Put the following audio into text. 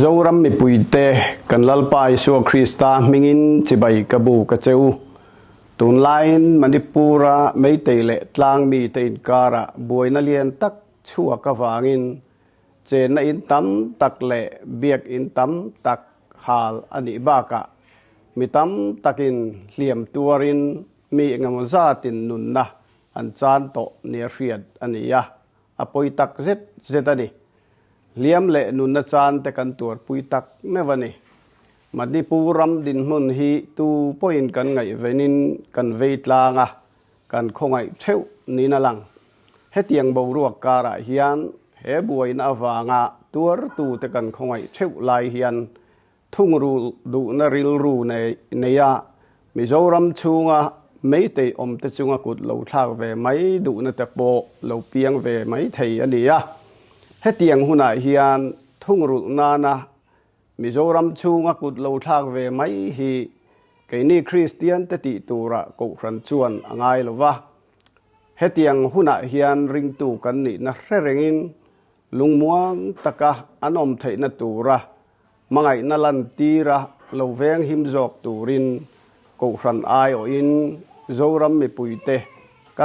Zoram mipuite kan Lalpa Isua Krista hmingin chibai ka bu ka che u. Tunlaiin Manipur-a Meitei leh tlangmite inkarah buaina lian tak chhuak avangin chenna in tam tak leh biak in tam tak hal a nih bakah mi tam takin hliam tuarin mi engemaw zatin nunna an chan tawh nia hriat a ni a, a pawi tak zet zet a ni. Hliam leh nunna chan te kan tuarpui tak meuh a ni. Manipur ram dinhmun hi tu pawhin kan ngaihvenin kan vei tlang a, kan khawngaih theuh niin a lang. Hetiang boruak karah hian he buaina avanga tuartute kan khawngaih theuh lai hian Thungrulh duhna rilru neia Mizoram chhunga Meitei awmte chunga kut lo thlak ve mai duhna te pawh lo piang ve mai thei a ni a. Hetiang hunah hian thungrulh nana Mizoram chhunga kut lo thlak ve mai hi keini Kristian te tih turah Kohhran chuan a ngai lo va. Hetiang hunah hian ringtu kan nihna hre rengin lungmuang taka an awm theihna tura Hmangaihna lantira lo veng him zawk turin Kohhran aiawhin Zoram mipuite